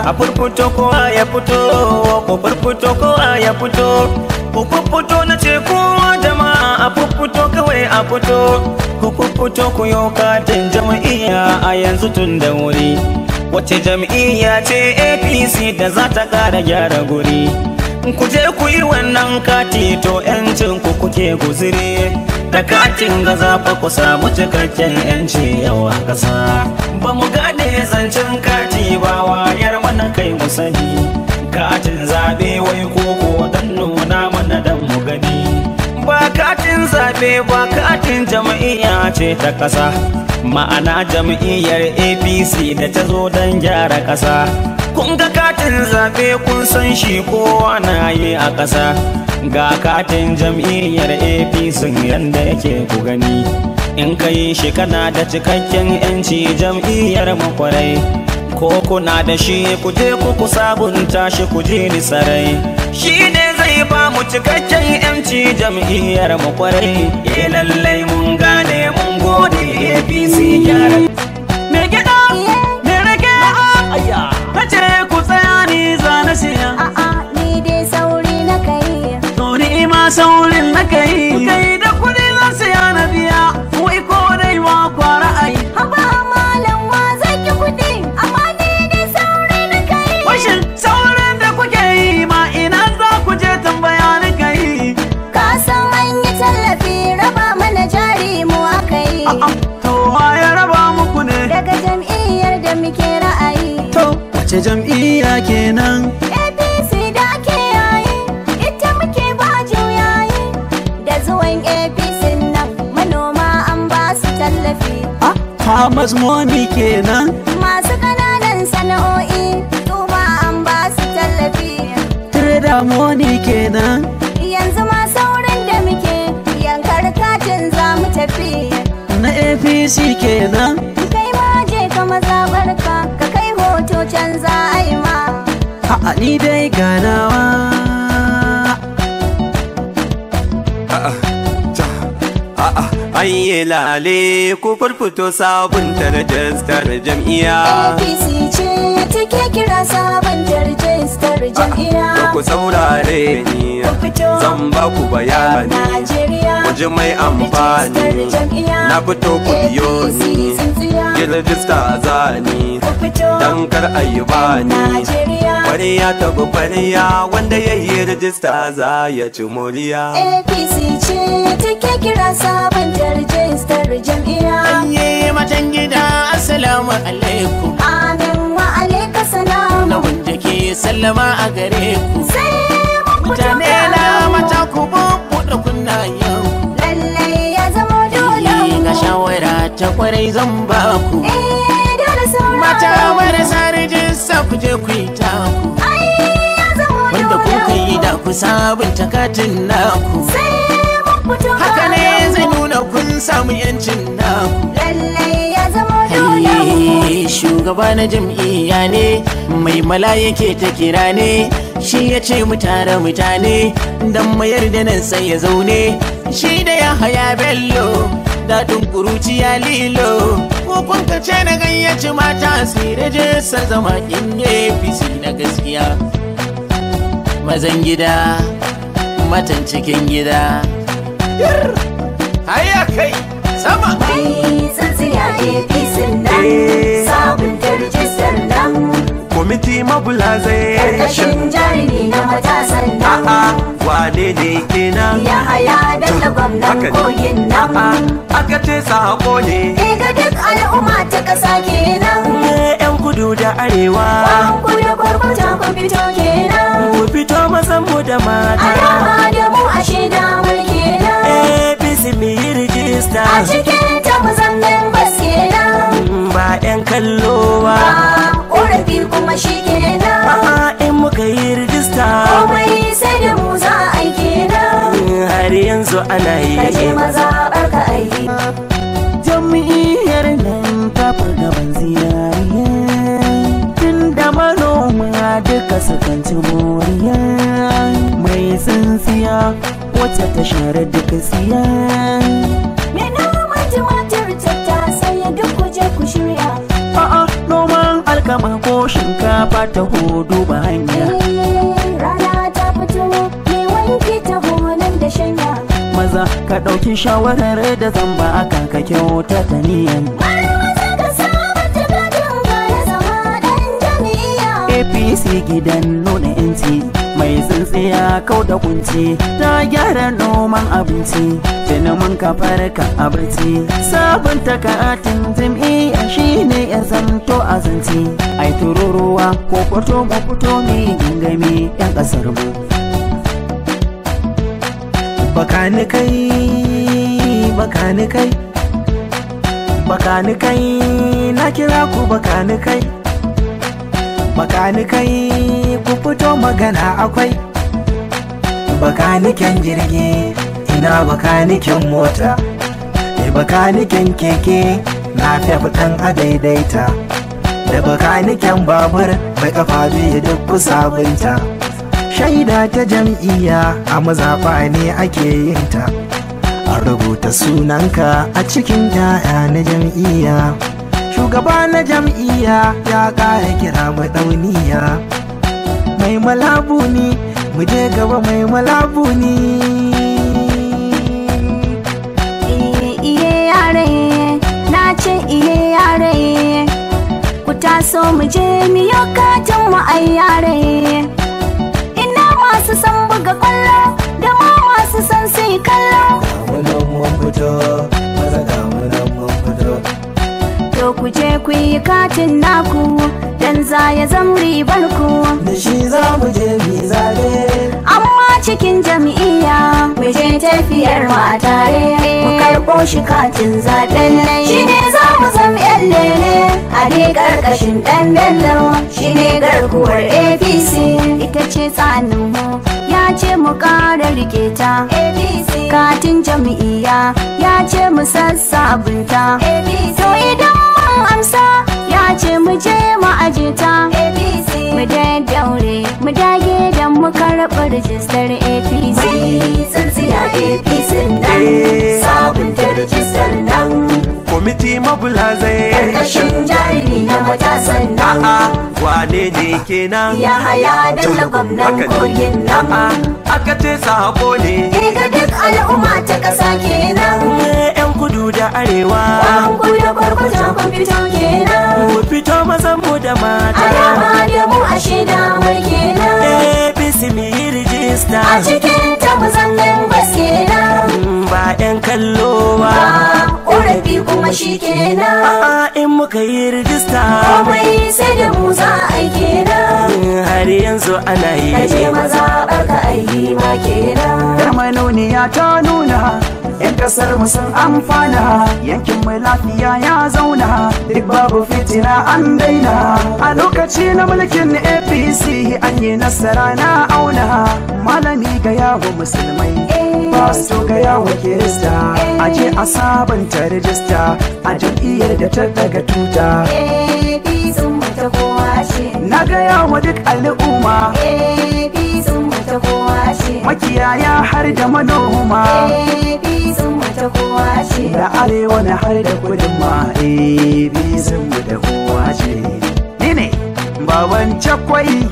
A furfuto kowa ya fito, ku furfuto kowa ya fito. Ku furfuto na ce kowa jama'a, a furfuto kawai a fito. Ku furfuto ku yo katin jam'iyya a yanzu tun da wuri. Wace jam'iyya ce APC da za ta kara gyara guri? Ku je ku yi wannan kati to 'yancin ku kuke guziri. Da katin gaza fa ku samu cikakken 'yanci yau a ƙasa. Ba mu gane zancen kati ba, wayar mana kai mu sani. Katin zaɓe wai koko dan nuna mana dan mu gani. Ba katin zaɓe ba, katin jam'iyya ce ta ƙasa. Ma'ana jam'iyyar APC da ta zo don gyara ƙasa. Kun ga katin zaɓe kun san shi kowa na yi a ƙasa. Ga katin jam'iyyar APC yanda yake ku gani. In ka yi shi kana da cikakken 'yanci jam'iyyar mu kwarai. Ko kuna da shi ku je ku sabunta shi ku ji ni sarai. Shi ne zai ba mu cikakken 'yanci jam'iyyar mu kwarai. Eh lallai mun gane mun gode APC gyara. Me gyaɗa, me rake, na ce ku tsaya ni za na siya. A'a, ni dai sauri na kai. To ni ma saurin na kai. Kai da kuɗi zan siya na biya, wai ko dai ma kwa ra'ayi. Haba malam, wa zai ki kuɗi, amma ni dai sauri na kai. Washin saurin da kuke yi ma ina za ku je tambaya na kai. Ka san an yi tallafi, raba mana jari mu aka yi. A'a, to wa ya raba muku ne? Daga jam'iyyar da muke ra'ayi. To wace jam'iyya kenan? APC da ake yayi, ita muke ba juyayi. Da zuwan APC nan manoma an ba su tallafi. Ah, Farmers Money kenan? Masu ƙananan sana'o'i su ma an ba su tallafi. Trader Money kenan? Yanzu ma saurin da muke yankar katin za mu tafi. Na APC kenan? Kai ma je ka mazaɓarka ka kai hoto can za a yi ma. A'a, ni dai ganawa. A'a, ayye lale ku furfuto sabunta rajistar jam'iyya. APC ce take kira sabon rijistar jam'iyya. Da ku saurare ni, Ku fito. zan ba ku bayani. Najeriya. Ku ji mai amfani. Rijistar jam'iyya. Na fito ku biyo APC ni. tsintsiya. Ki rajista zani, Ku fito. dan kar a yi bani. Najeriya. Kwariya ta bi kwariya, wanda ya yi rajista za ya ci moriya. APC ce take kira sabon rijistar jam'iyya. Anye matan gida, assalamu alaikum. Amin wa alaika salam. Na wanda ke sallama a gare ku. Sai mun fito Mutane na karo. mata ku bubbuɗe kunnayen. Lallai ya zama dole Ku. Ga mu. shawara ta kwarai zan ba ku. Eh, dole sauraro. Mata marasa rijista ku je ku yi taku. Ai, ya zama Wanda dole kuka yi mu. da ku sabunta katin naku. Sai mun fito Haka ne karo. zai nuna kun samu yancin naku. Lallai ya zama dole mu. Hey, shugaba na jam'iyya ne mai mala yake ta kira ne, shi ya ce mu tara mutane don mayar da nan sai ya zaune, shi da ya haya bello daɗin kuruciya lilo ko kun ka ce na gayyaci mata su yi rajistar zama in APC na gaskiya. Mazan gida, matan cikin gida, haya kai sama. Mai tsintsiya APC nan, sabunta rijistar nan. Kwamiti mobilization. Karkashin jarumi na matasan nan. A'a, wane ne kenan? Ya haya Bello gwamnan Haka ne. kogin nan. A'a, aka ce sako ne. Eh, ga duk al'umma ta ƙasa kenan. 'Yan kudu da arewa, Ku da kwarkwata ku fito kenan. ku fito mazan mu da mata. Alama da mu a damar kenan. APC mu yi rijista, A cikin ta mu zan members kenan. ba 'yan kallo ba. Ba ƙorafi kuma shi kenan. A'a, in muka yi rijista, Komai sai da mu za a yi kenan. har yanzu ana Ka je yi. mazaɓar ka aiki. Jam'iyyar nan ta fi gaban zinariya, tunda manoma duka sukan ci moriya. Mai tsintsiya wacce ta share duka siya. Me noman tumatir, tattasai, duk ku je ku shirya. A'a, noman. alkama ko shinkafa ta hudu ba hanya. Rana ta fito, mai wanki ta nan da shanya. Maza ka ɗauki shawarar da zan ba aka ka kyauta ta niyan. Maza ka sabunta katin ka na zama ɗan jam'iyya. APC gidan nuna yanci, mai tsintsiya kau da kunci, ta gyara noman abinci, tuni mun ka farka a barci. Sabunta katin jam'iyya shine ya zanto azanci. Ai tururuwa ko fito mu fito mi gangami yan kasar mu. Bakani kai, bakani kai, bakani kai, na kira ku bakani kai, bakani kai, ku fito magana akwai. Bakaniken jirgi, ina bakaniken mota, bakaniken keke, na fi ɗan a daidaita, da bakaniken babur mai kafa biyu duk ku sabunta. Shaida ta jam'iyya a mazaɓa ne ake yin ta. A rubuta sunanka a cikin 'ya'ya na jam'iyya. Shugaba na jam'iyya ya ƙara kira mu ɗauniya. Mai malabuni, mu je gaba mai malabuni. Iye yare, na ce iye yare, ku taso mu je miyo katin mu ai yare. Ina masu san buga kwallo da ma masu san sai kallo. Ga mun fito, maza ga munan mun fito. To ku je ku yi katin naku dan za ya zam ribar ku. Da shi za mu je mu zabe. Amma cikin jam'iyya mu je tafiyar mu a tare, mu karɓo shi katin zaɓen nan. Shi ne za mu zam yan lele a dai ƙarƙashin ɗan bello, shi ne garkuwar APC. Ita ce tsanin mu, ya ce mu ƙara rike ta APC. Katin jam'iyya ya ce mu sassabunta APC. To idan mun amsa ya ce mu je mu aje ta APC. Mu daddaure mu dage dan mu karɓi rijistar APC. Tsintsiya APC nan, sabunta rijistar nan. Kwamiti mabulazai ƙarƙashin jarumi na matasan nan. A'a, wane ne kenan? Ya haya Bello gwamnan kogin nan. A'a, aka ce sako ne. Ga duk al'umma ta ƙasa kenan. Yan kudu da arewa, An kudu kwarkwata kun fito kenan. Mu fito mazan mu da mata. Alama da mu a shida mai kenan. APC mu yi rijista, a cikin ta mu zan members kenan. Ba yan kallo ba. Ba ƙorafi kuma shi kenan. A'a, in muka yi rijista, komai sai da mu za a yi kenan. Har yanzu ana yi. Kaje mazaɓar ka ayi ma kenan. Yar manuniya ta nuna 'yan kasar mu sun amfana, yankin mu lafiya ya zauna, duk babu fitina an daina. A lokaci na mulkin APC an yi nasara na auna. Malami ga yawo musulmai, fasto ga yawo kirista, a je a sabunta rijista a jam'iyyar da ta daga tuta. APC mu ta kowa ce. Na gaya wa duk al'umma, APC mu ta kowa ce. Makiyaya har da manoma, APC mu ta kowa ce. Da arewa na har da kudin ma, APC mu da kowa ce. Ni ne baban cakwai.